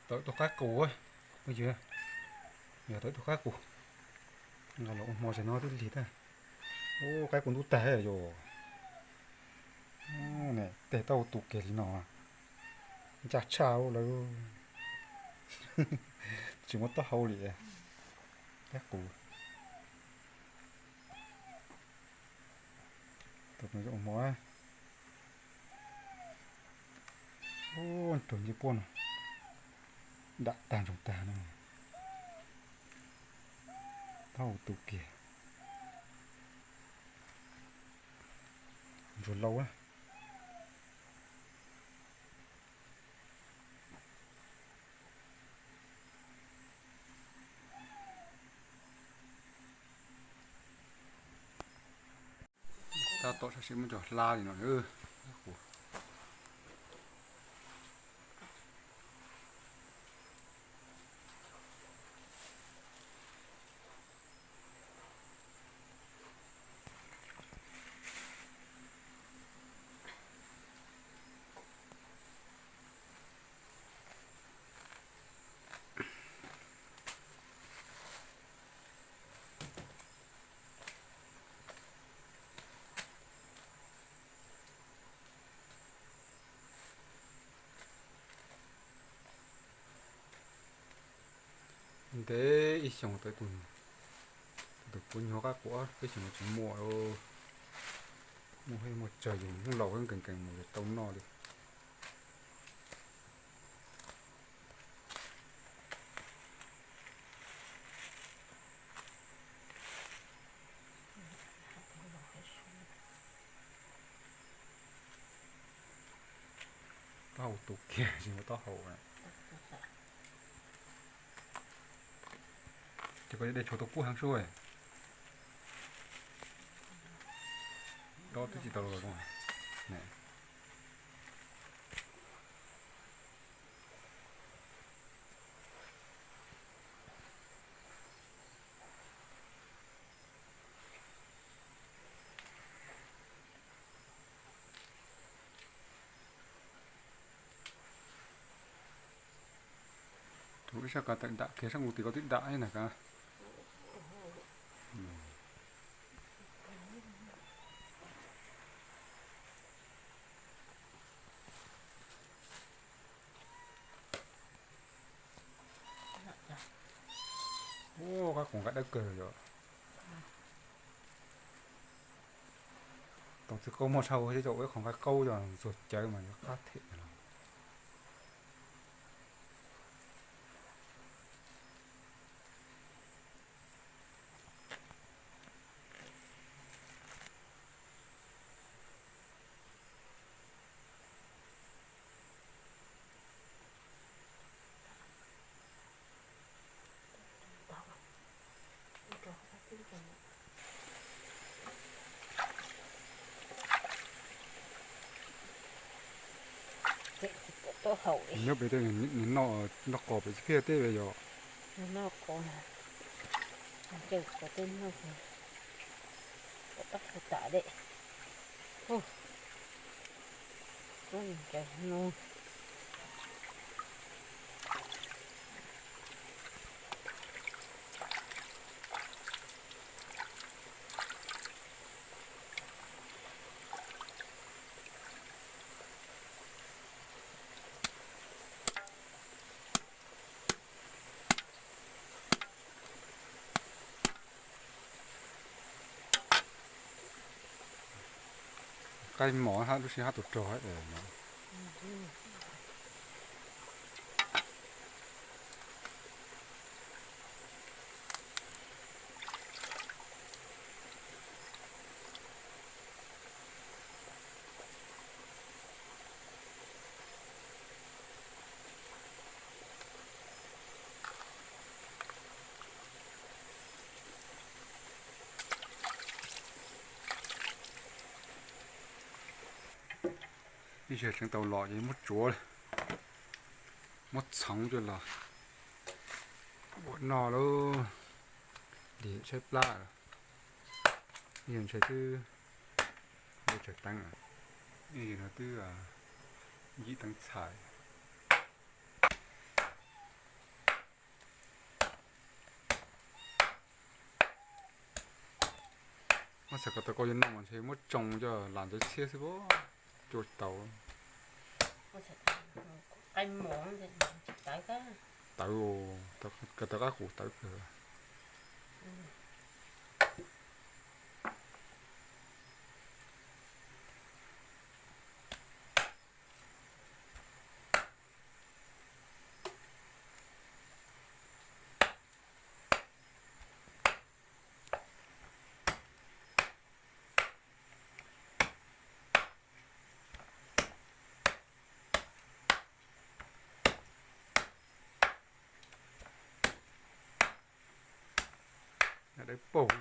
Tau tus qaib qus, yog tau tus qaib qus, nqa los ua hmo ces no twb lig tag. Ub, qaib qus ntub tag yom. Tej tau tu kiag li no, ncaj tshaj lawm. Tsis muaj taub hau li. Qaib qus. Tus no ua hmo. Ub, raug ncej puab no, dam tag ntsoog tag no. Taub hau tu kiag. Ntsuag lauj. Tab tom sab sim muab cov hlab li no. Ntev ib xyoos tau tus, tus puab nyuag qab quav peb xyoos tsis muaj. Muaj, muaj tsawg yus hnub laus nkees nkees mus tau noj li. Taub hau tu kiag tsis muaj taub hau. Ces koj dej tshuav tau kub heev sub. Dob twb tsis tau los. Tus ib sab ko tawm dam kiag sab nkaus tim ko twb dam na ka. Ua, qab qus nqa dawb kawg yom. Toom txiv qaub muaj tshaj, ua ib co ua ib qho nqaij qaub yog ntxuag cawv mas yuav qab them los. Nyob pem tej nws noj, noj qos pem txiv phiaj teb yom. Noj qos, ncaws qos tej noj, pom tab qhov tam dej. Ncaws no. Qaib mos hab lub sij hab tus rog no. Ib zaug tseev tau los ces muab tsuav, muab txhoov coj los ua noj lauj. Lig tshaib plab, ib zaug ntshai twb tsawg teeb, ib zaug no twb yim teev txhais. Xav ko taw koj yuav noj mas ntshe muab tsoo coj lam ntawv txhiab xwb, cua tsis tau. Tawv, ko taw qab qus tawv kawg. Dawb paug.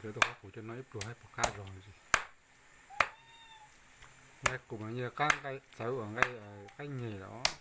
Rau tus qab qus coj no ib pluag hab puas qab zog li. Nqaij qus mas yog qab nqaij txawv uas nqaij qaib nyeg los.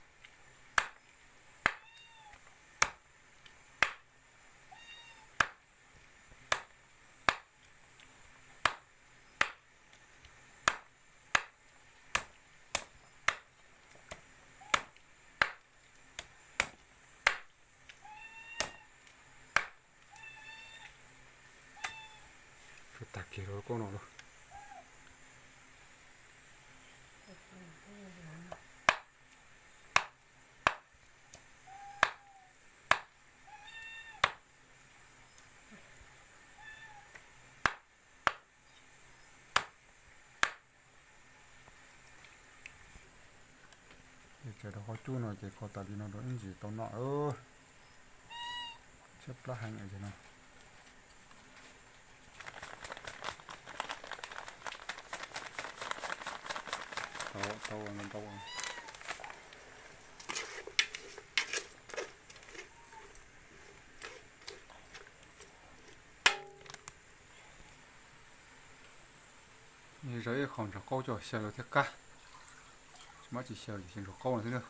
Tsuas tag kiag rau koj no lauj. Ces rau qhov cub no ces kho tas li no rau ib ntsis tau noj. Tshaib plab heev no. Tau, tau, tau. Zaws ib qho ntsos qaub coj xyaw thiaj qab. Tsis muab tsis xyaw ces ntsos qaub no xwb na.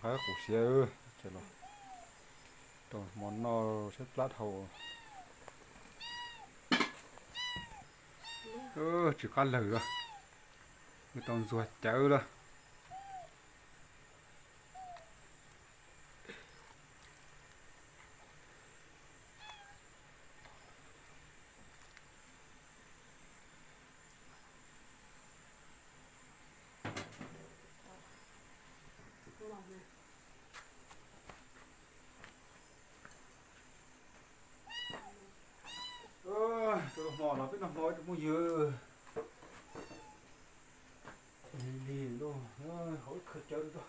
Qab qus siav, ces los tau hmo noj tshaib plab dhau. Tsis qab lawg, nws tau ntxuag cawv lawm. Rau hmo los peb noj hmo ib tug phooj ywg. Lig lig lauj, hauv ib khawv cawv rau.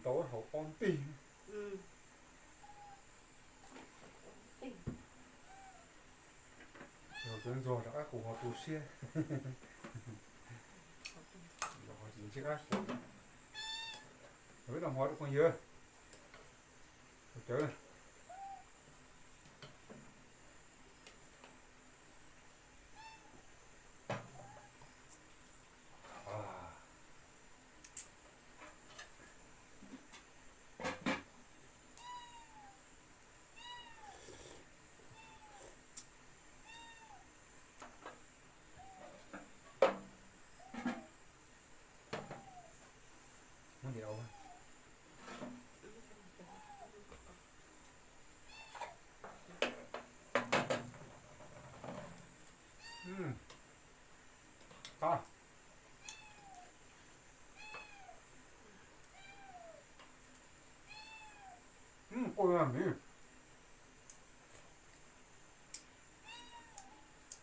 Tau hauv ob ntig. Yog cov ntxuag rov qab qus ho tu siab. Ntsej qab qus. Peb tau hmo rau phooj ywg. Cawv. Muab ntim au. Qab. Quaj miv.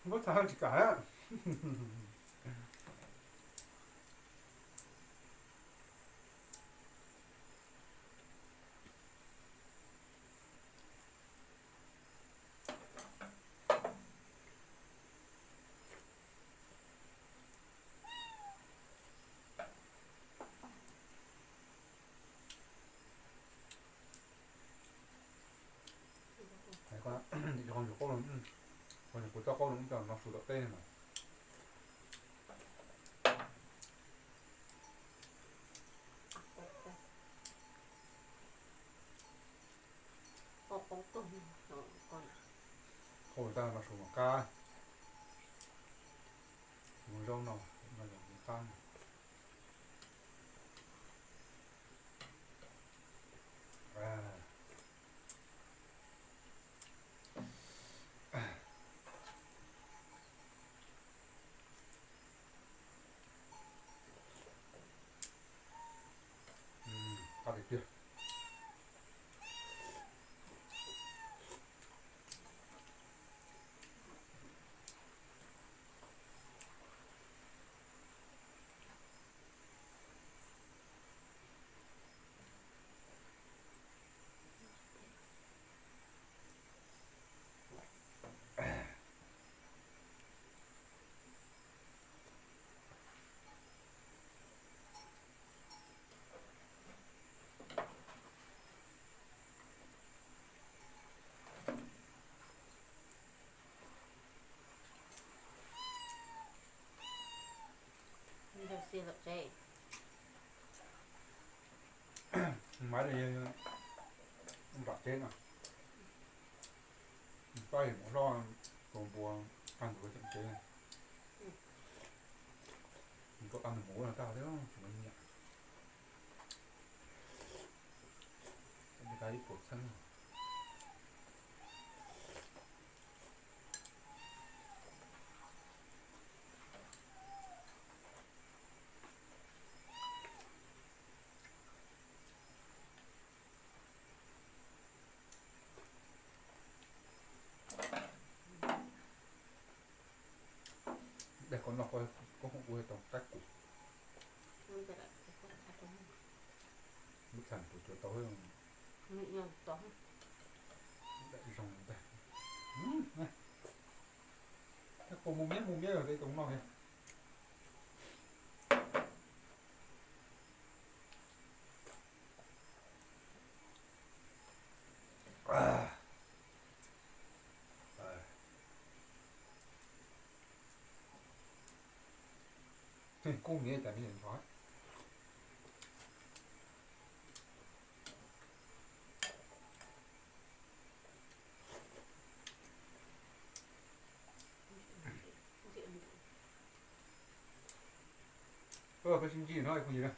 Muab txhaj tsis kam. Qhov nyuam qhuav txob qaub no coj no su tom teb mas. Qaub tag no su mas qab. Mus zaub no, no yog qab. Qab tiag tiag. Maiv, nram tsev no, pab mus zoj tus npua tag ntuv tseem tsev. Tuaj tag ntuv mus no tag thiab tsis muaj nyiam. Ib puas txheeb. Dej koj noj koj hu ua tau qab kus. Lub txham tus cuav tau. Zoo ntag. Qab kus mus miab mus miab yog tej tau noj thiab. Kub miv cas me nyuam ntxhov. Peb sib ntsib no phooj ywg na.